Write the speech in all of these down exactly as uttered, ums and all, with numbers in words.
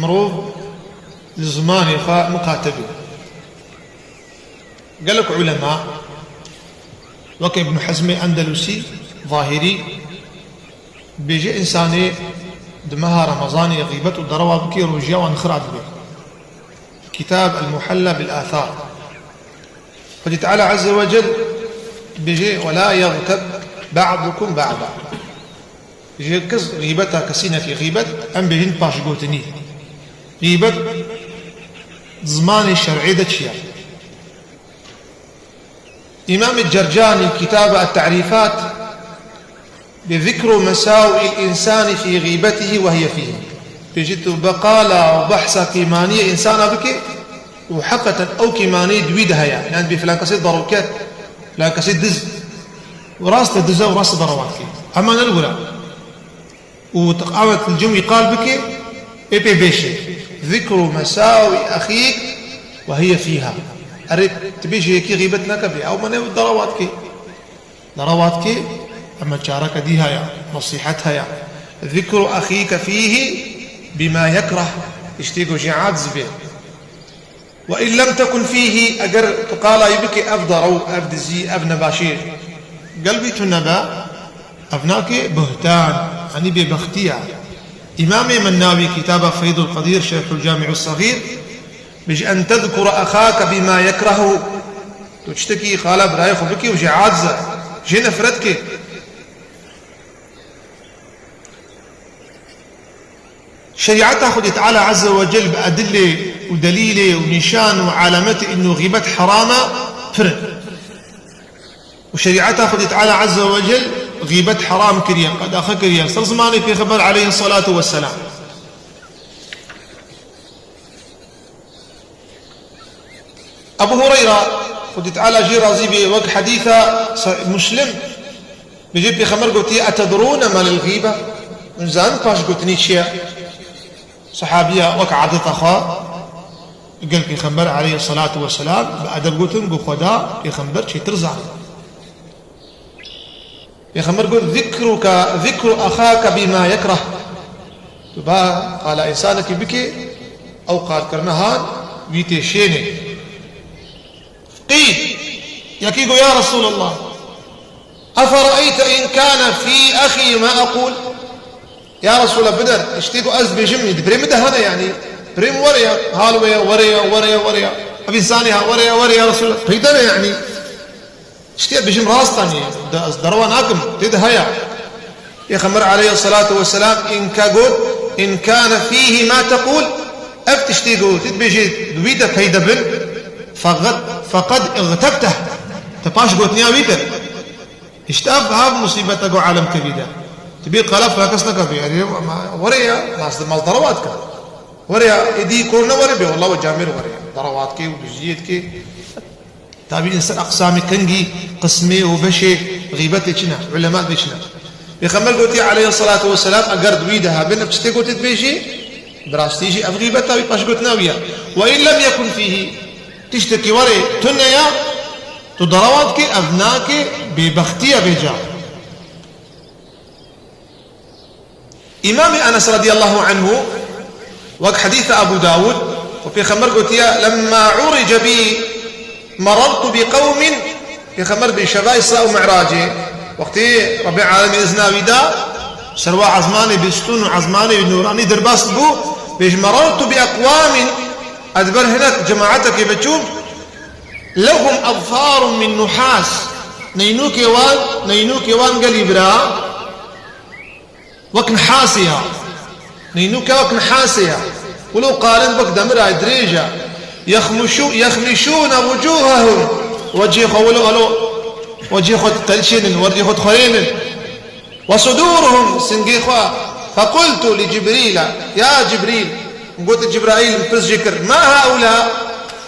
Mirov li zimanê xwe miqate be. Gelek ulema, weke Ibn Hezmê Endelusî, Zahirî, dibêje însanê di meha Remezanê xîbet û derewa bike, rojiya wan xira dibe. Kitab El-Muhella bil Athar. Xwedî Teala Azze ve Cel dibêje, "Ve la yagtab ba'dukum ba'da." Ji kes xîbeta kesî neke. Xîbet, em bêjin paşgotinî. Xîbet di zimanê şer'ê de çi ye? Îmamê Cercanî, kitaba At-Ta'rifat, bi zikru mesawi'il insani fi ghibetihi ve hiye fihi. Bêjî tu beqala û behsa kêmaniyê însana bike û heqeten ew kêmaniyê di wî de heye. Yani bê filan kesê derewket, filan kesê diz. Û rast e diz e û rast e derewa dike. Ema ne li wir e. Û teqawet li cem wî qal bike, ê pê bêşe. Zikru mesawi exîk ve hiye fîha. Erê, tu bêjî yekî xîbet neke bê. Ew mane derewa dike. Derewa dike, ema çareke dî heye, nesîhet heye. Zikru exîke fîhî bima yekreh. Tiştê ku jê aciz bê. Ve in lem tekun fîhî, eger tu qala wî bike ev derew, ev dizî, ev nebaşî, gel wî tune be, ev nake buhtan, yanî bêbextî ye. Îmamê Mennawî kitaba Feydul Qedîr, Şerhul Camî'us Segîr, bêje en tezkura exake bima yekrehu. Tu tiştekî qala birayê xwe bikî û jê aciz e, jê nefret ke. Şerîeta Xwedê Teala Azze ve Cel bi edilê û delîlê û nîşan û alametê îno xîbet heram e, pir in. Û şerîeta Xwedê Teala Azze ve Cel xîbet heram kiriye, qedaxe kiriye, ser zimanê Pêxember aleyhissalatu vesselam. Ebu Hureyra, Xwedî Teala jê razî bê, wek hedîsa Sa-, Muslim, bêje Pêxember gotiye, "Etedrûne ma lil xîbe?" Hûn zanin paşgotinî çi ye? Sehabiya wek adeta xwe gel Pêxember aleyhissalatu vesselam bi edeb gotin, got, "Xweda, Pêxember çêtir zane." Pêxember got, "Zikruka, zikru axaka bima yekrah." Tu ba qala însanekî bike, ew qalkirina han wî tê şênê. Qîl, yekî got, "Ya Resûlallah, efere'eyte in kâne fî exî ma eqûl?" Ya Resûlallah, bider, tiştê ku ez dibêjim, di birê min de hene, yanî, birê min were ya, hal were ya, were ya, were ya, were ya. Ev însanê ha, were ya, were ya, ya Resûlallah. Peyda ne, yanî. Tiştê ez dibêjim rast e, yanî, de, ez derewa nakim, tê de heye. Pêxember aleyhissalatu vesselam înka got, "In kâne fîhî ma teqûl", ev tiştê ku tu dibêjî di wî de peyde bin, feqet, feqet îxtebteh, te paşgotiniya wî kir. Îşte ev, ev musîbete ku alem kevî de. Tu bê qala filan kes nekevî, erê, ma, were ya, ma ez, ma ez derewa dikim. Were ya, êdî kor ne were bê, wallah we camêr were ya. Derewa dikê û duziyê dikê. Tabî li ser eqsamê kengî, qismê û beşê xîbetê çi ne, ulema dibê çi ne. Pêxember gotiye aleyhissalatu vesselam, eger di wî de hebin, ev tiştê gotê dibêjî, bi rastî jî ev xîbeta wî, paşgotina wî ye. Ve in lem yekun fîhî, tiştekî were tune ya, tu derewa dikî, ev nake bêbextî ye vêca. Îmamê Enes radiyallahu anhu, wek hedîsa Ebû Dawûd, û Pêxember gotiye, "Lemma urice bî, merartu bi qewmin", Pêxember bê şeva Îsra û Mi'racê, wextê Rebbê Alemîn izna wî da, ser wa ezmanê bistûn û ezmanê nûranî derbas bû, bêje, "Merartu bi eqwamin", ez ber hinek cemaetekê ve çûm, "lehum azfarun min nuhas", neynûkê wan, neynûkê wan gelî bira, wek nihasê ya. Neynûke wek nihasê ya. Wilo qalin wek demira dirêj e. Yexmişû-, yexmişûne wucûhehum. Wecihê xwe wilo elo. Wecihê xwe diqelçênin, wecihê xwe dixwerênin. Ve sudûruhum, singê xwe. Fequltu li Cibrîle, ya Cibrîl. Min got, Cibraîl, min pirs jê kir. Ma haula?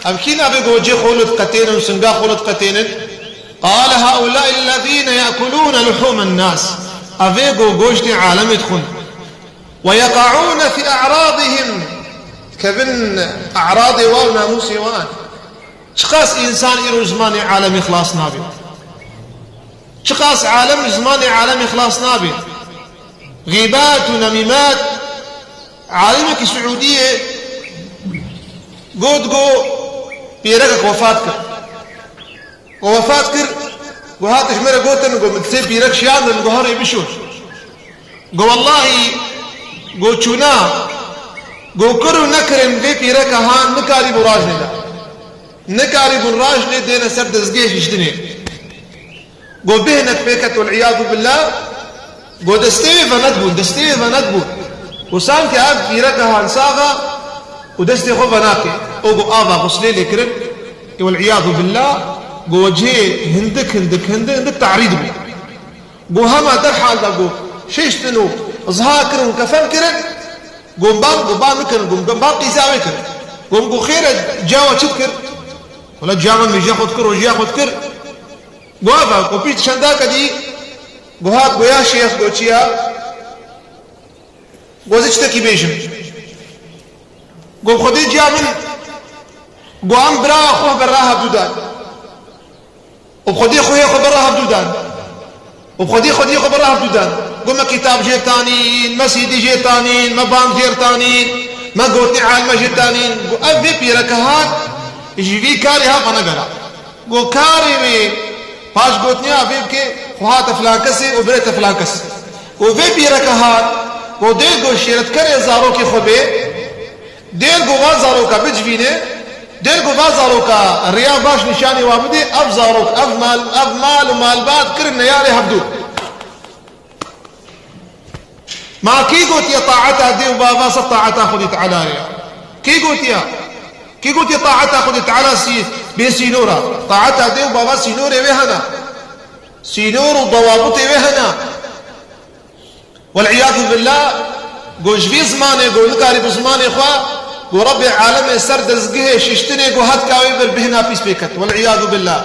Ev kî ne vê ku wecihê xwe wilo diqetênin û singa xwe wilo diqetênin? Qale, haulâi ellezîne ye'kulûne luhûmen nâs. Ev ê ku goştê alemê dixwin. Ve yeqa'ûne fî e'radihim. Dikevin e'radê wan û namûsê wan. Çiqas însan îro zimanê alemê xilas nabe. Çiqas alem zimanê alemê xilas nabe. Xîbat û nemîmat, Alimekî Siûdiyê got, got, pîrekek wefat kir. Ku wefat kir, ku hat ji me re gotin, ku min sê pîrek şiyandin, ku herê bişûn. Ku wellahî, ku çûna, ku kir û nekirin vê pîreka han nikarîbû rajnê de. Nikarîbûn rajnê dêne ser dezgehê şiştinê. Got bêhnek pê ket, wal îyazû billah. Got destê wê venek bûn, destê wê venek bûn. Got sankî ev pîreka han sax e û destê xwe venake. O got ava xuslê lê kirin. Ê wal îyazû billah. Got wecihê hindik, hindik, hindik, hindik te'rîd bû. Got hema derhal de got şiştin û ziha kirin û kefen kirin. Got ban, got ban nikirin, got ban qîza wê kirin. Got, got xêr e, ciya we çi dikir? Wela ciya min mîjiya xwe dikir, rojiya xwe dikir. Got ava, got pişt çendake dî, got hat, got ya şêx, got çi ya? Got ez ê çitekî bêjim. Got bi Xwedê ciya min, got em bira xwe ber ra hevdû dan. Û bi Xwedê xwe hê xwe ber ra hevdû dan. Û bi Xwedê xwe diyê xwe ber ra hevdû dan. Got me kitab jê tanîn, me sîdî jê tanîn, me bang jê tanîn, me gotinê alime jê tanîn. Got ev vê pîreke hat, ji vî karê ha venegera. Got karê wê paş gotiniya vê bike, xwe hate filan kesê û birête filan kes. Got vê pîreke hat, got dê got şêretkerê zarokê xwe bê, dê got va zaroka bicivîne, dê got va zaroka riya baş nîşanî wa bidê, ev zarok, ev mal, ev mal û malbat kirin neyarê hevdû. Ma kî gotiye taeta dê û bava ser taeta Xwedê Teala re ya? Kî gotiye? Kî gotiye taeta Xwedê Teala sî-, bê sînor a? Taeta dê û bava sînorê wê hene. Sînor û dewabitê wê hene. Wal îyazû billah, got ji vî zimanê, got nikarî bi zimanê xwe, got Rebbê alemê ser dezgehê şiştinê, got hetka wê bir bêhna pîs pê ket. Wal îyazû billah.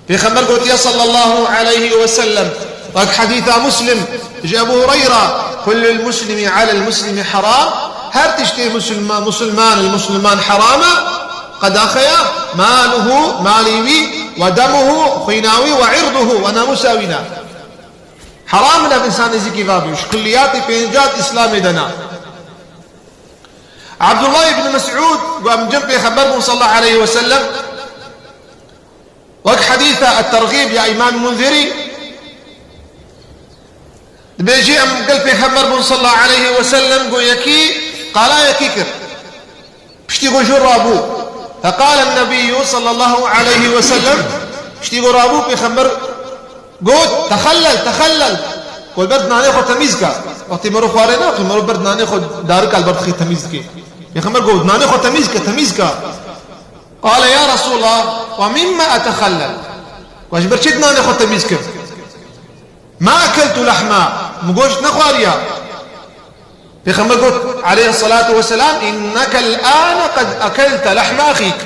Pêxember gotiye sallallahu aleyhi ve sellem, wek hedîsa Muslim, ji Ebu Hureyra, "Kullul muslimi alel muslimi haram", her tiştê musulma-, musulman li musulman heram e, qedaxeya, maluhu, malî wî, ve demuhu, xwîna wî, ve irduhu, ve namûsa wî ne. Heram in ev însan nêzîkî va bû, ji kulliyatê pênca di Îslamê de ne. Abdullah ibn Mes'ud, got em cem Pêxember bûn sallallahu aleyhi ve sellem, wek hedîsa At-Terghîb ya Îmam Munzirî, dibêjî em gel Pêxember bûn sallallahu aleyhi ve sellem, got yekî qala yekî kir. Piştî ku jû rabû. Feqale Nebiyyû sallallahu aleyhi ve sellem, piştî ku rabû Pêxember got, "Texellel, texellel." Got, "Ber di nanê xwe temîz ke." Wextê mero xwarê naxwe, mero ber di nanê xwe darika li ber dixê temîz dike. Pêxember got, "Di nanê xwe temîz ke, temîz ke." Qale, "Ya Resûlallah, ve mimma etexellel?" Got, "Ji ber çi di nanê xwe temîz kim?" "Ma ekeltu lehma." Min goşt nexwariya. Pêxember got, aleyhissalatu vesselam, "Inneke l-ane qed ekelte lehme axîk."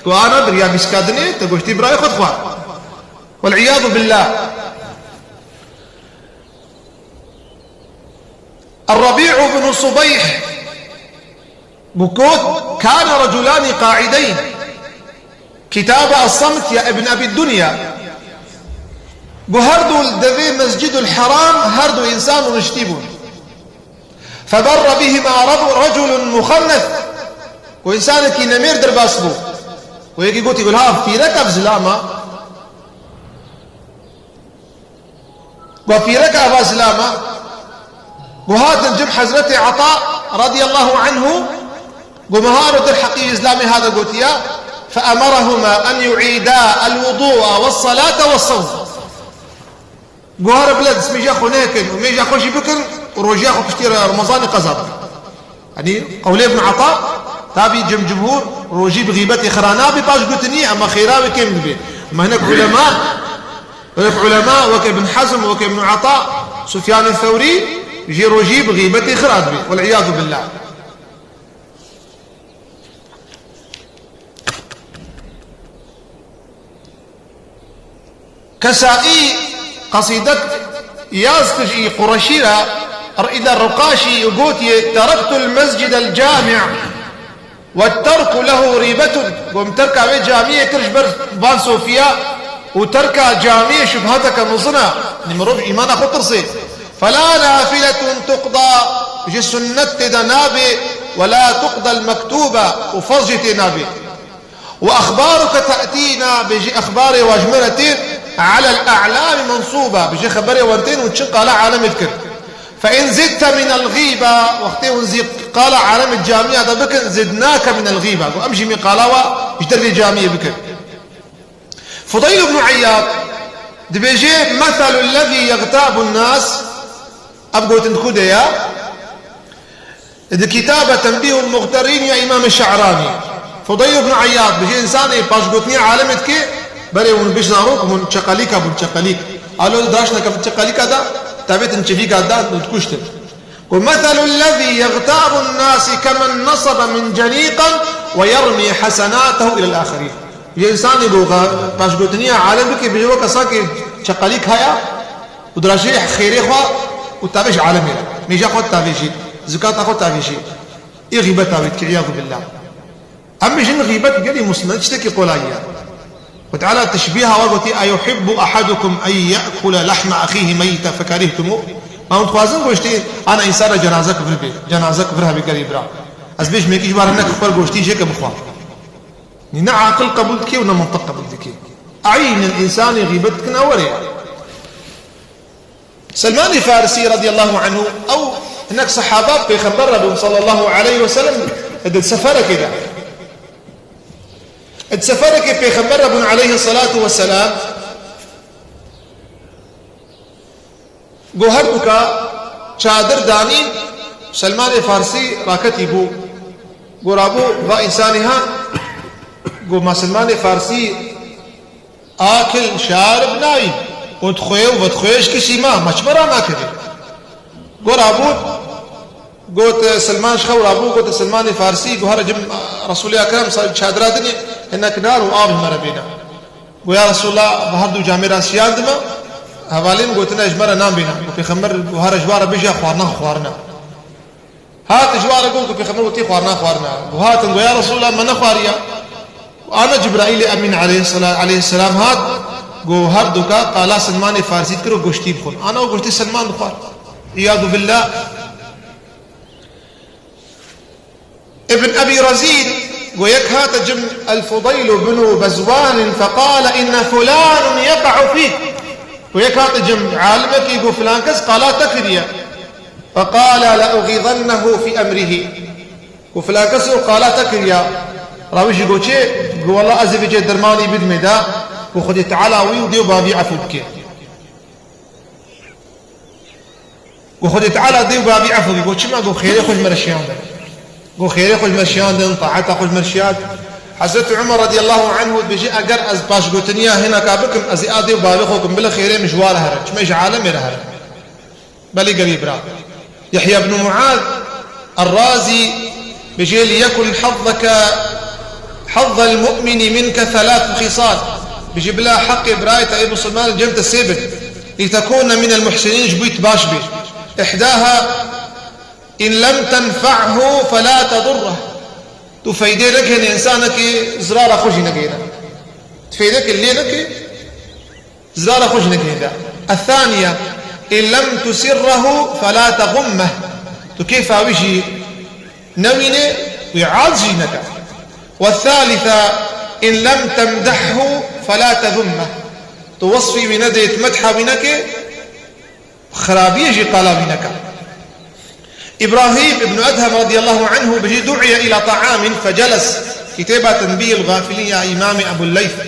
Tu ana biriya bîska dinê, te goştî birayê xwe dixwar. Wal-îyadu billah. Er-Rebî'u bin Subeyh. Got, "Kâne reculâni qâ'ideyn." Kitaba Es-Samt ya Ibn Abi Dunya. Got, her du li devê Mescidul Haram her du însan rûniştî bûn. Femerre bihima re-, reculun muxennes. Got, însanekî nemêr derbas bû. Got, yekî gotî, "Got, ha, pîrek ev zilam a." Got, "Pîrek ava zilam a." Got, hatin cem Hezretê Ata radiyallahu anhu, got, "Me haro der heqî zilamê hada gotiya, fe emerehuma en yu'îda el-wudu'a ve-s-salate ve-s-sewm." Got, "Here bila destmêja xwe nekin û mêja xwe jî bikin û rojiya xwe piştî Remezanê qeza bikin." Yanî, qewlê Ibn Ata, tabî cem cumhur, rojî bi xîbetê xira nabe, paş gotinî, ema xêra wê kêm dibe. Ema hinek ulema, hinek ulema, weke Ibn Hazm, weke Ibn Ata, Sufyan Thewrî, jê rojî bi xîbetê xira dibe. Wal-îyadu billah. Kesaî qesîdek yaz kir ji Qureşî re, îda Ruqaşî û gotiye, "Terektul mescidel cami' ve terku lehu rîbetun." Got, "Min terka vê camiyê kir ji ber van sofiya û terka camiyê şubheteke mezin e." Yanî mirov ji îmana xwe tirsê. "Fela nafiletun tuqda." Ji sunnet tê de nabê, ولا تقضى المكتوبة, û ferz jî tê nabê. وأخبارك تأتينا, bêjî exbarê wa ji me re tên, على الأعلام منصوبة, bêjî xeberê wan tên û çi qala alemê dikir. فإن زدت من الغيبة, wextê hûn zî qala alemê camiya de bikin, زدناك من الغيبة, got em jî mî qala wa ji dervê camiyê bikin. Fudayl ibn Eyyad dibêje, مثل الذي يغتاب الناس, ev gotin di ku de ya? Di kitaba Tenbîhul Muxterîn ya Îmamê Şe'ranî. Fudayl ibn Eyyad dibêje, însanê paşgotiniya alemê dike, berê hûn biş zarok hûn çeqelîka bûn, çeqelîk. Alo daşneke çeqelîka da, tevêtin çivîka da, dikuştin. ومثل الذي يغتاب الناس كمن نصب منجنيقا ويرمي حسناته إلى الآخرين. Ji însanê ku paşgotiniya alem bike, bêje wek kesakê çeqelîk haya û dirajê xêrê xwe û tavêj alemê re. Mêja xwe tavêjî, zikata xwe tavêjî. Ê xîbeta wê dike, iyadu billah. Em bêjin xîbet gelî musned tiştekî qolay ye. Xwe Teala teşbîha we gotî, "أيحب أحدكم أن يأكل لحم أخيه ميتا فكرهتموه." Ma hûn dixwazin goştê ana însan re cenazek vir bê, cenazek vir hebê gelî bira. Ez bêjim yekî ji we re neke xwe goştî jêke bixwe. Nî ne aqil qebûl dike û ne mintiq qebûl dike. Eynî însanê xîbet dikine were ye. Selmanê Farisî radiyallahu anhu, ew hinek sehaba Pêxember re bûn sallallahu aleyhi ve sellem, di seferekê de. Di seferekê Pêxember re bûn aleyhi salatu ve selam, go her duka çadir danîn, Selmanê Farsî raketî bû. Go rabû va însanê ha, go ma Selmanê Farsî akil şarib nayî. Û dixwê û vedixwê ji kesî ma, ma çima ranakevê? Go rabû, got Selman ji xew rabû, got Selmanê Farsî, go here cim Resûlê Ekrem sa-, çadira dinê, hinek nar û av ji me re bêne. Go ya Resûlullah, bi her du camê re şiyandime, hevalên gotine ji me re nan bêne. Go Pêxember, go here ji wa re bêje xwarina xwarine. Hat ji wa re got ku Pêxember gotî xwarina xwarina. Go hatin go ya Resûlullah, me nexwariya. Ana Cibraîlê Emîn aleyhissela-, aleyhisselam hat, go her duka qala Selmanê Farsî dikir û goştî bixwin. Ana û goştê Selman dixwar. Îyadu billah. Ibn Ebî Rezîn, go yek hate cim El-Fudeyl bin Bezwan, feqale inne fulanun yeqa'u fîk. Go yek hate cim alimekî, go filan kes qala te kiriye. Feqale le uğîzennehu fî emrihî. Go filan kes o qala te kiriye. Rawî jî go çi? Go wela ez ê vê cê dermanî bidimê de. Go Xwedê Teala wî û dê û bavî efû bike. Go Xwedê Teala dê û bavî efû bike. Go çima? Go xêrê xwe ji me re şiyandin. Go xêrê xwe ji me re şiyandin, taeta xwe ji me re şiyand. Hezretî Umer radiyallahu anhu dibêje, eger ez paşgotiniya hineka bikim, ez ê a dê û bavê xwe bikim, bila xêrê min ji wa re here. Çima ji alemê re here. Belê gelî bira. Yahya ibn Muaz Er-Razî bêje, liyekun hazzeke, hazzel mu'mini minke thelâthu xisal. Bêje bila heqê birayê te ê Musulman cem te sê bin. Litekûne minel muhsinîn, ji bo tu baş bê. Îhdaha, in lem tenfe'hu felâ tedurreh. Tu feydê negihînî însanekî, zirara xwe jî negihîne. Tu feydekî lê nekî, zirara xwe jî negihîne. Ethaniye, in lem tusirrehu felâ tegummeh. Tu kêfa wî jî newînê, wî az jî neke. Wethâlîtha, in lem temdehhu felâ tezummeh. Tu wesfî wî nedê, tu medha wî nekê, xirabiyê jî qala wî neke. Îbrahîm ibn Edhem radiyallahu anhu bêje, du'iye îla ta'amin feceles. Kitêba Tenbîhil Gafilîn ya Îmamê Ebul Leyth.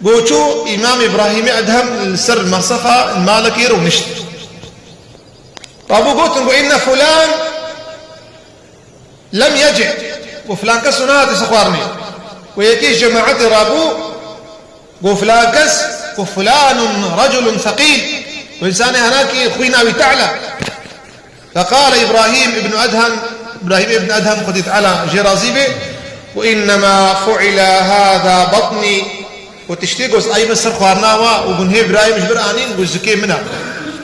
Go çû Îmam Îbrahîmê Edhem li ser mersefa malekê rûnişt. Rabû gotin, go, inne fulan lem yeci. Go filan kes nehate ser xwarinê. Go yekê ji cemaetê rabû, go filan kes, go fulanun reculun thekîl. Go însanê henakî xwîna wî te'l e. Feqale Îbrahîm ibn Edhem, Îbrahîm ibn Edhem, Xwedê Teala jê razî be, go, innema fu'ile hâzâ batnî. Go tiştê go ez ayîme ser xwarina wa û gunhê birayê min ji vir anîn, go zikê min e.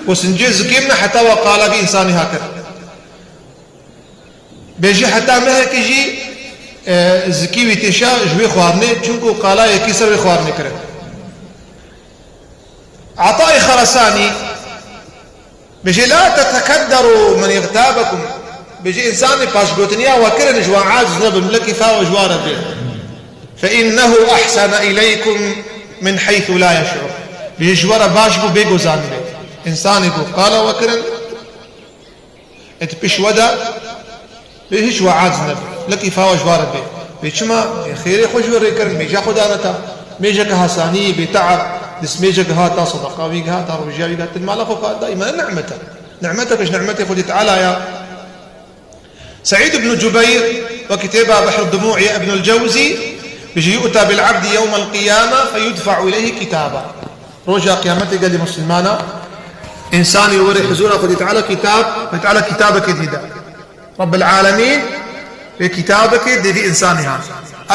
Go sincê zikê min e, heta wa qala vî însanî ha kir. Bêjî heta mehekî jî, e, zikî wî têşa ji wê xwarinê, çunku qala yekî ser wê xwarinê kirin. Etayê Xerasanî bêje, la tetekedderû men îxtabekum. Bêje însanê paşgotiniya we kirin ji wan aciz nebin, bilekî fa we ji wan re bê. فإنه أحسن إليكم من حيث لا يشعر. Bêje ji we re baş bû bê ku zanibê. Însanê ku qala we kirin, ê di pişt we de, bê hiç we aciz nebin. Bilekî fa we ji wan re bê. Bê çima? Ê xêrê xwe ji we rê kirin, mêja xwe dane te. Mêjeke hesanî, bê te'eb, dismêjeke ha ta sedeqa wî giha, ta rojiya wî giha, til mala xwe kar da, îmane ni'met e. Ni'meteke ji ni'metê Xwedê Teala ya. Seîd ibn Cubeyr, we kitêba Behr Dumû ya Ibn el-Cewzî, bijî, يؤتى بالعبد يوم القيامة فيدفع إليه كتابه. Roja Qiyametê gelî Muslimana, însanî were huzûra Xwedê Teala kitab, Xwedê Teala kitabekê dî de. Rabbul Alemîn wê kitabekê dê vî însanî hat.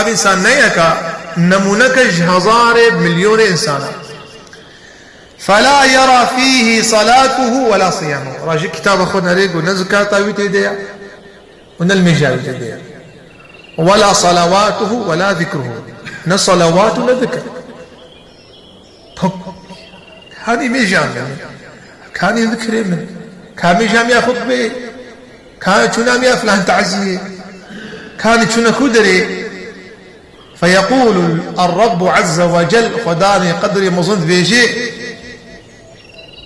Ev însan ne yeka, nemûneke ji hezarê milyonê însan e. فلا يرى فيه صلاته ولا صيامه. Rajî kitaba xwe nerê ku ne zikata wî tê de ye û ne limêja wî tê de ye. ولا صلواته ولا ذكره. Ne salawat û ne zikir. Top. Kanî mêja min. Kanî zikirê min. Ka mêja min ya xutbê. Ka çûna min ya filan taziyê. Kanî çûna ku derê. فيقول الرب عز وجل، Xwedanê qedrê mezin dibêje,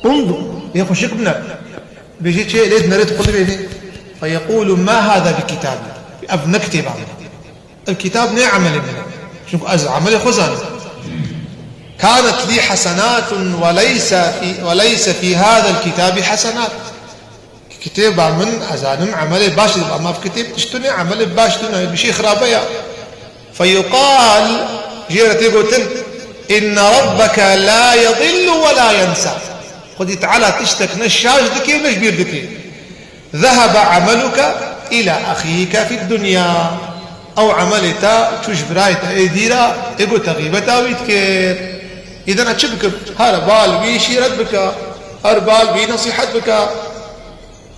انظر، yê xweşik bine. Dibêje çê, lê dinere tu xwe dibêje. فيقول ما هذا بكتابي. Ev ne kitêba min. Ev kitab ne emelê min e. Çunku ez emelê xwe zanim. كانت لي حسنات وليس في، وليس في هذا الكتاب حسنات. Kitêba min, ez zanim emelê baş dibim, ama ev kitêb tişt tune, emelê baş tune, bir şey xirabe ya. فيقال، jê re tê gotin, إن ربك لا يضل ولا ينسى. Xwedî Teala tiştek ne şaş dike û ne ji bîr dike. ذهب عملك إلى أخيك في الدنيا. Ew emelê te çû ji birayê te ê dîra, ê got te xîbeta wî dikir. Îdana çi bikim? Her bal wî şîret bike, her bal wî nesîhet bike.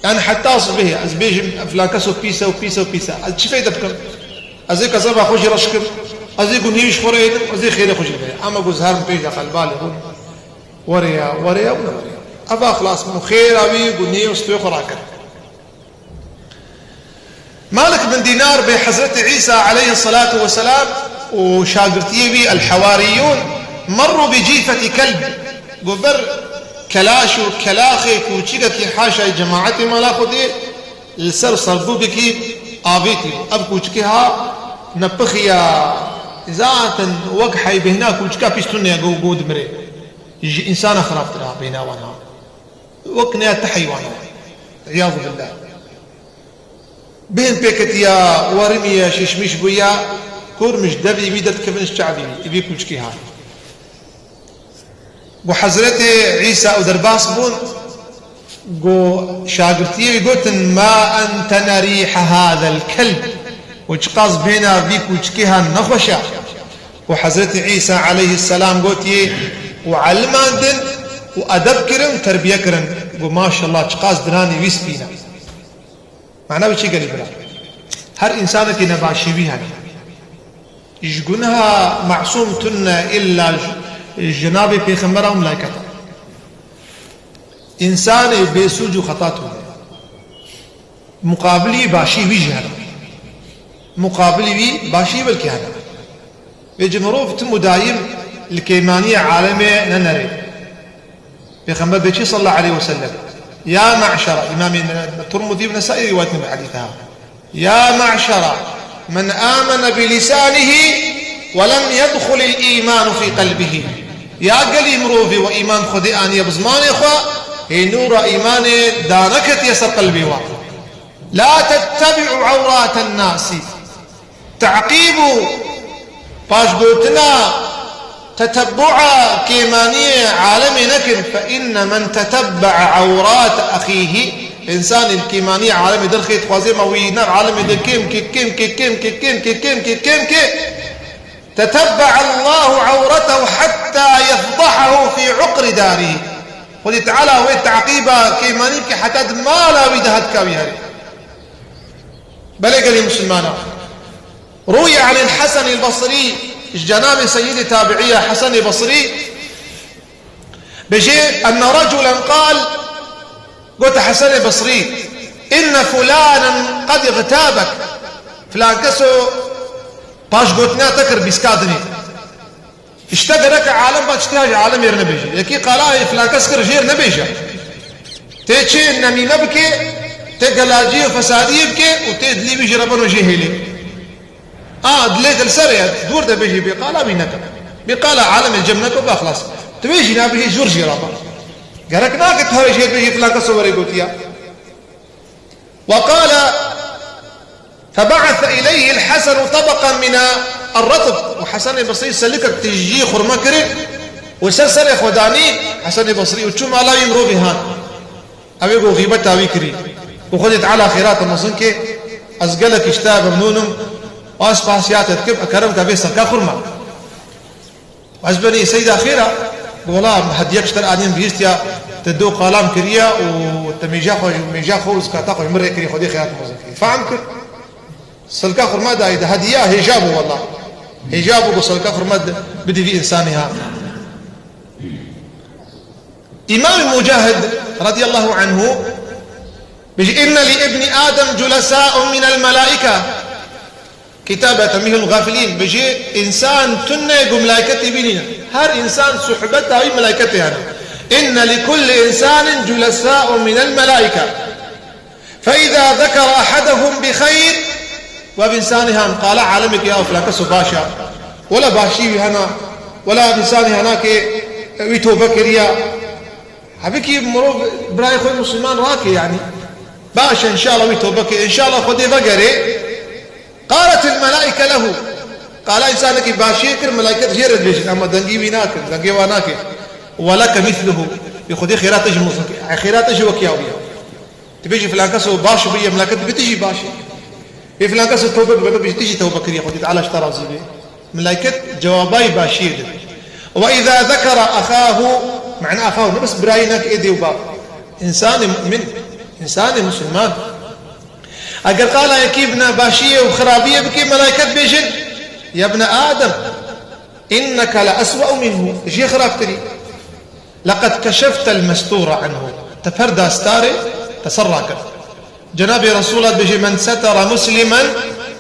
Yani heta sibihê ez bêjim, filan keso pîs e û pîs e û pîs e. Ez çi feyde bikim? Ez ê kezeba xwe jî reş kim. Ez ê gunî ji xwe re êdim, ez ê xêrê xwe jî bêrim. Ama ku ez herim pêş de xelbalê hûn. Were ya, were ya û ne were ya. Eva xilas bû xêra wî gunî û stûyê xwe rakir. Malik bin Dînar bê Hezretî Îsa aleyhisselatu vesselam û şagirtiyê wî el-Hewariyûn merrû bi cîfeti kelb. Got ber kelaş û kelaxê kûçikekî haşayê cemaetê mala Xwedê li ser serdûkekî avêtî bû. Ev kûçikê ha nepixiya, zaten wek heybêhna kûçika pîs tune ye, got, got dimirê. Ji însana xirabtir ha bêhna wan ha. Wek ne te heywan e. İyazu billah. Bêhn pêketiya, werimiye, şişmiş bûya, kurmiş devî wî derdikevin ji çavî wî, îvî kûçkî hat. Got Hezretê Îsa û derbas bûn, got şagirtiyê wî gotin, "Ma entina rîha hazel kelb." Û çiqas bêhna vî kûçkî ha nexweş e. Û Hezretî Îsa aleyhisselam gotiye, û elimandin û edeb kirin û terbiye kirin. Got, "Maşallah, çiqas diranê wî spî ne." Mana wî çi gelî bira? Her însanekî nebaşî wî hene. Ji guneha masûm tune illa ji, ji navê pêxembera û melayketa. Însanê bêsûc û xeta tune. Muqabilî başî wî jî hene. Muqabilî wî başî belkî hene. Vêce mirov tim û dayim li kêmaniyê alemê nenere. Pêxember bê çi sallallahu aleyhi ve sellem? Ya me'şera, Îmamê Turmuzî û Nesaî rîwayet nebe hedîsa. Ya me'şera men amene bi lisanihi ve lem yedhulil îmanu fî qelbihi. Ya gelî mirovê we îman Xwedê aniye bi zimanê xwe, hê nûra îmanê daneketiye ser qelbê we. La tettebi'u ewraten nasi. Te'qîb û paşgotina, tetebbua kêmaniyê alemê nekin. Fe inne men tetebbe'a ewrate exîhî. Însanê li kêmaniyê alemê derxê dixwaze ma wî nav alemê de kêm ke, kêm ke, kêm ke, kêm ke, kêm ke, kêm ke. Tetebbe'a Allahu ewretehu hetta yefdahahu fî uqri darî. Xwedî Teala wê teqîba kêmanî bike heta di mala wî de hetka wî herê. Belê gelî misilmana. Rûye anil Hesenî Basrî, ji cenabê Seyyidê Tabiiya Hesenê Basrî, bêje, enne reculen qal, gote Hesenê Basrî, إن فلانا قد اغتابك. Filan keso paşgotina te kir bîskadinê. Îşte gerek alem ba tiştê jî alem êr nebêje. Yekî qala filan kes kir jêr nebêje. Tê çi nemîme bike, tê gelaciyê û fesadiyê bike û tê dilê wî jî re beno jê hêlê. A, dilê te li ser e, dûr de bêjî bê qala wî neke. Bê qala alemê cem neke ba xilas. Tu wê jî nabêjî jûr jî re ba. Gerek nake tu herê jê bêjî filan keso were gotiya. وقال فبعث إليه الحسن طبقا من الرطب. Û Hesenê Besrî selikek tijî xurma kirin û ser serê xwe danî Hesenê Besrî û çû mala wî mirovê han. Ew ê ku xîbeta wî kirî. Û Xwedê Teala xêrata mezin ke ez gelek ji te memnûn im û ez spasiya te dikim, kerem ke vê serka xurma. Ez benî seyda xêra, gola hediyek ji te anîn bihîstiya, te do qalam kiriya û te mêja xwe, mêja xwe û zikata xwe ji min rê kirî, Xwedê xêrat mezin kirî. Fam kir. Silka xurma dayî de hediya hêja bû wela. Hêja bû ku silka xurma de bidî vî însanî ha. Îmam Mucahid radiyallahu anhu bêjî, إن لابن آدم جلساء من الملائكة. Kitaba Tenbîhul Gafilîn bêjî, însan tune ku melayketê bînîne. Her însan suhbeta wî melayketê hene. إن لكل إنسان جلساء من الملائكة. فإذا ذكر أحدهم بخير، وبإنسانها قال عالمك يا فلان كسو باشا، ولا باشي هنا، ولا بإنسانها هناك ويتوبكر يا. Hebikî mirov birayê xwe musulman rake, yanî. Baş e, înşallah wî tobe ke, înşallah Xwedê vegere. قالت الملائكة له. Qala însanekî başiyê kir, melaiket jê re dibêjin, ama dengî wî nakin, dengê wa nake. ولك مثله. Bi Xwedê xêra te jî mizin ke. Ay xêra te jî wekî ya wî ya. Dibêjî filan keso baş bûye, melaiket dibê tu jî baş î. Ê filan keso tewbe bibe, bibêjî tu jî tewbe kiriye, Xwedê Teala ji te razî be. Melaiket cewabay başiyê dide. وإذا ذكر أخاه، معنى أخاه ne bes birayî, nake ê dê û bav. Însanê mu'min, însanê musulman. Eger qala yekî bina başiyê û xirabiyê bike, melaiket bêjin, يا ابن آدم إنك لأسوأ منه. Jê xirabtirî. لقد كشفت المستور عنه. Te perda starê te ser rakir. Cenabê Resûla dibêje, من ستر مسلما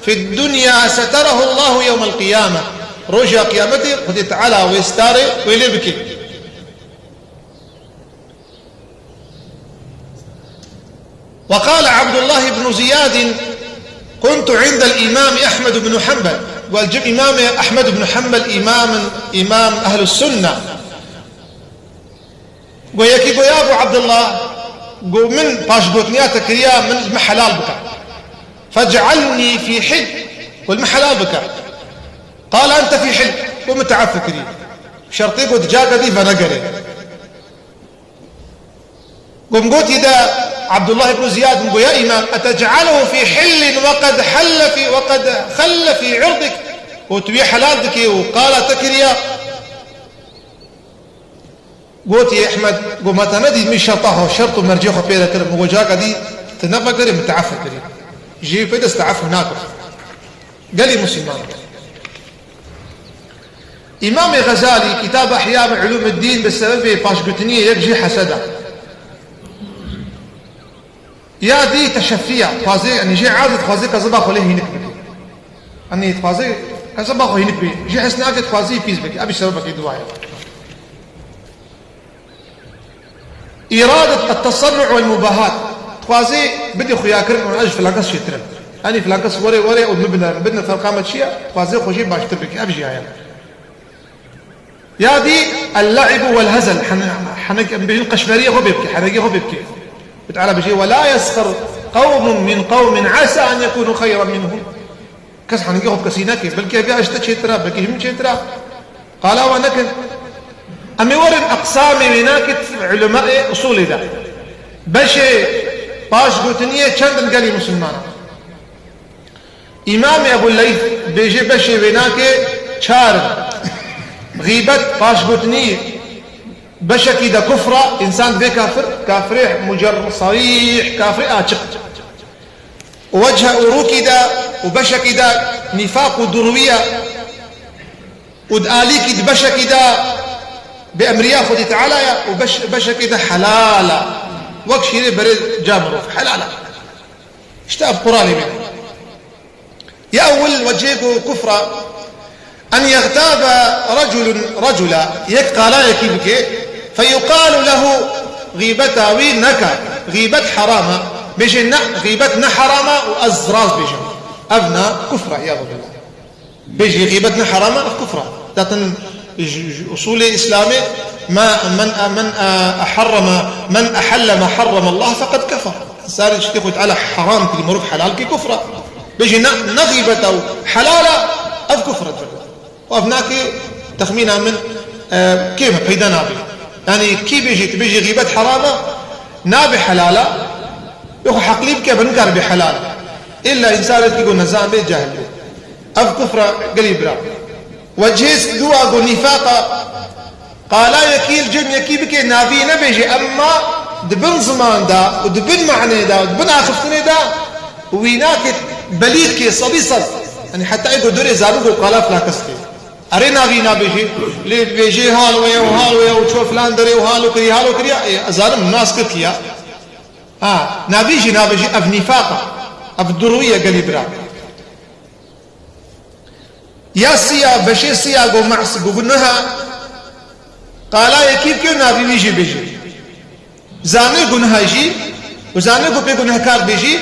في الدنيا ستره الله يوم القيامة. Roja Qiyametê Xwedê Teala wê starê wê lê bike. وقال عبد الله بن زياد: كنت عند الإمام أحمد بن حنبل. Got, cim Îmamê Ehmed bin Hanbel, îmam, îmam Ehlus Sunne. Got, yekî got, ya Ebû Ebdullah, got, min paşgotiniya te kiriya, min, min helal bike. فاجعلني في حل. Got, min helal bike. قال أنت في حل. Got, min te ef kirî. Şertê got, caka dî venegere. Gom gotî de Abdullah ibn Ziyad, min got, ya Îmam, أتجعله في حل وقد حل في، وقد خل في عرضك. Got, tu wî helal dikî û qala te kiriya. Gotî Ehmed, got, ma te nedît min şerta xwe, şert û mercê xwe pê re kirim. Got, caka dî tu nefekirî, min te ef kirî. Jê pê dest te ef nakim. Gelî Musulman. Îmamê Xezalî, kitaba Ihya Ulûmiddîn, bi sebebê paşgutiniyê yek jê heseda. Ya dî teşefiya, dixwazê, yanî jê erd dixwazê kezeba xwe lê hînik bike. Yanî dixwazê kezeba xwe hînik bike. Jê hes nake, dixwazê pîs bike. Ev jî sebebekî duwa ye. إرادة التصنع والمباهات. Dixwazê bidê xuyakirin û ez ji filan kes çêtir im. Yanî filan kes were, were û min binere, bidine ferqa me çi ye? Dixwazê xwe jê baştir bike. Ev jî heye. Ya dî اللعب والهزل. Hene-, henek em bêjin qeşmeriyê xwe pê bike, henekê xwe pê bike. Xwedê Teala bêje, ولا يسخر قوم من قوم عسى أن يكونوا خيرا منهم. Kes henekê xwe bi kesî neke. Belkî hevî ji te çêtir e, belkî ji min çêtir e. Qala we nekin. Em ê werin eqsamê wênakê ulemayê usulê de. Beşê paşgutiniyê çend in gelî Musulman? Îmamê Ebu Leyth bêje beşê wênakê çar in. Xîbet, paşgutinî, beşekî de kufra, însan divê kafir, kafirê mucer-, sarîh, kafirê açiq. Û wechê û rûkî de û beşekî de nîfaq û durwiye û di alîkî di beşekî de bi emriya Xwedî Teala ye û beş-, beşekî de helal e. Wek şîrê berê ca mirov helal e. Îşte ev Qur'anê min. Ya ewil wecihê ku kufra, en yextabe reculun recula, yek qalayekî bike, feyuqalu lehu, xîbeta wî neke, xîbet heram e, bêje ne, xîbet ne heram e û ez rast bêjim. Ev ne kufra, iyadu billah. Bêjî xîbet ne heram e, ev kufra. Zaten ji, ji usulê Îslamê, ma, men, men, e, harrama, men ahalla ma harrama Allah feqed kefer. Sarê tiştê Xwedê Teala heram kir, mirov helal kir, kufra. Bêjî ne, ne xîbet ew helal e, ev kufra. Û ev nake, texmîna min, e, kêm e, peyda nabe. Yanî kî bêjî, tu bêjî xîbet heram e, nabe helal e, yê xwe heqlî bike, be nikare be helal e. Îlla însanekî ku nezan be, cahil be. Ev kufra gelî bira. Wecihê duwa ku nîfaqa, qalayekî li cem yekî bike, navî nebêje, emma di bin ziman de û di bin manê de û di bin axiftinê de wî nake, belî dike sedî sed. Yanî heta ê ku dorê zarok û qala filan kes dike. Erê navî nabêje, lê dibêje hal wê ye û hal wê ye û ço filan derê û halo kirî, halo kiriya, ê, ez zanim nas kir kiya. Ha, navî jî nabêje, ev nîfaq e. Ev durû ye gelî bira. Ya siya, beşê siya go mas, go guneha, qala yekî bike, navî wî jî bêje. Zanê guneha jî, û zanê ku pê gunehkar bêjî,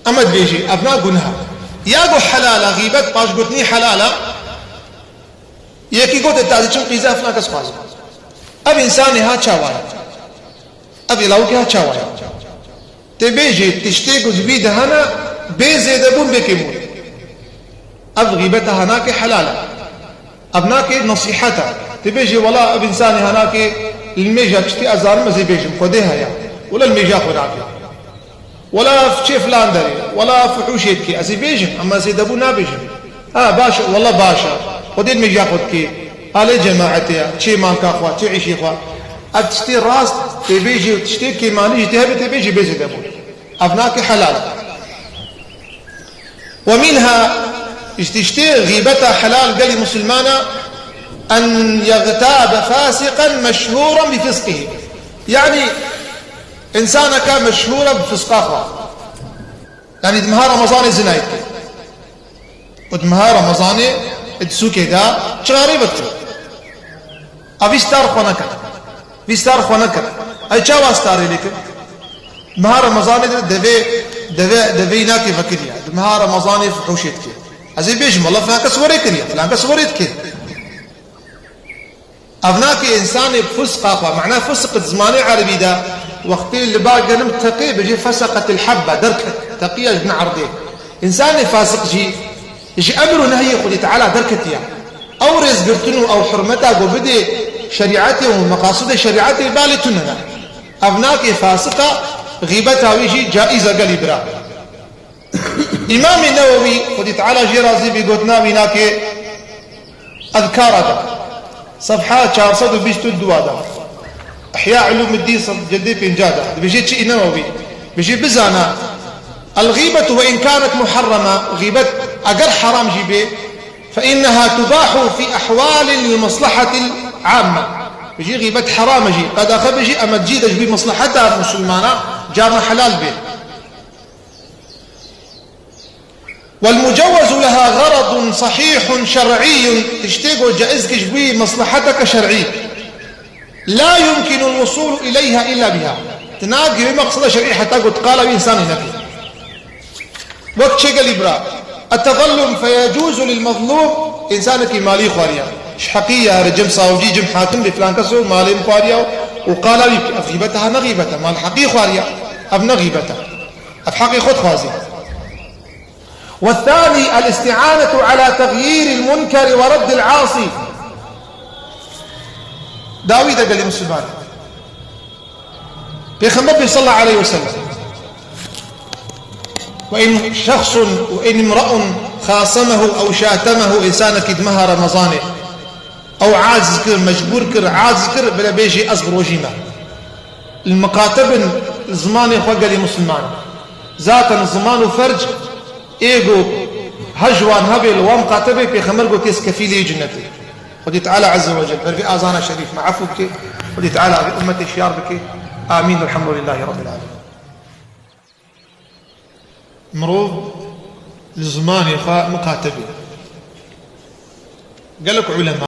em ê dibêjî, ev na guneha. Ya go helal e, xîbet paşgotinî helal e, yekî gote, tazî çim qîza filan kes xwaze. Ev însanê ha çawa ye? Ev ê lawikê ha çawa ye? Tê bêjî, tiştê ku di vî de hene, bê zêdebûn, bê kêmbûn. Ev xîbeta hanakê helal e. Ev nake nesîhet e. Tê bêjî, wela ev însanê hanakê li mêja tiştê ez zanim ez ê bêjim, Xwedê heye. Wela li mêja xwe nake. Wela çê filan derê, wela fuhûşê dike, ez ê bêjim, ema zêdebûn nabêjim. Ha, baş e, wela baş e. Xwedê li mêja xwe dike. Alê cemaetê ye, çê manka xwe, çê îşê xwe. Ev tiştê rast tê bêjî û tiştê kêmanî jî tê hebe tê bêjî bê zêdebûn. Ev nake helal e. Ve minha, ji tiştê xîbeta helal gelî misilmana, en yextabe fasiqen meşhûren bi fisqihi. Yanî, însaneke meşhûr e bi fisqa xwe. Yanî, di meha Remezanê zinayê dike. Û di meha Remezanê di sûkê de çixarê vedike. Ev vî star xwe nekir. Vî star xwe nekir. Ey çawa starê lê kir? Di meha Remezanê de devê, devê, devê înakê vekiriye. Di meha Remezanê fuhûşê dike. Ez ê bêjim, wela filan kes werê kiriye, filan kes werê dike. Ev nake însanê fisqa xwe. Mana fisq di zimanê erebî de, wextê li ba genim teqê, bêjê feseqetil hebbe, derket. Teqiye ji bin erdê. Însanê fasiq jî ji emr û nehyê Xwedê Teala derketiye. Ew rêzgirtin û ew hurmeta ku bidê şerîetê û meqasidê şerîetê balê tune ne. Ev nake fasiq e, xîbeta wî jî caiz e gelî bira. Îmamê Newewî, Xwedî Teala jê razî bî, gotina wî nake Ezkara de, sefha çar sed û bîst û dû de, Ihya Ulûmiddîn, sed-, cildê pênca de, dibêje çi Newewî? Dibêje, bizana, الغيبة وإن كانت محرمة, xîbet eger heram jî bê, فإنها تباح في أحوال المصلحة العامة. Bijî xîbet heram e jî, qedaxe bijî, ema cî de ji wî mesleheta misilmana carna helal bê. والمجوز لها غرض صحيح شرعي, tiştê ku caiz kir ji bo wî mesleheteke şer'î. لا يمكن الوصول إليها إلا بها. Tu nagihî wê meqseda şer'î heta ku tu qala wî însanê nekî. Wek çêgelî bira. التظلم فيجوز للمظلوم, însanekî malî xwariya. Ji heqî ya, cem savcî, cem hakim bê, filan keso malê min xwariya û qala wî bikî. Ev xîbet e, ha ne xîbet e. Mal heqî xwariya. Ev ne xîbet e. Ev heqê xwe dixwazî. والثاني الاستعانة على تغيير المنكر ورد العاصي. Dawî de gelî misilman. Pêxember bê sallallahu aleyhi ve sellem. وإن شخص وإن امرأ خاصمه أو شاتمه, însanekî di meha Remezanê ew aciz kir, mecbûr kir, aciz kir, bile bêjî ez bi rojî me. Li miqate bin zimanê xwe gelî misilman. Zaten ziman û ferc ê ku hej wan hebê li wan miqate bê, pêxember got, kes kefîlê cennetê. Xwedî Teala Azze ve Celle ber vê azana şerîf me efû bike. Xwedî Teala vê ummetê şiyar bike. Amîn. Elhamdulillahî Rabbil Alemin. Mirov li zimanê xwe miqate be. Gelek ulema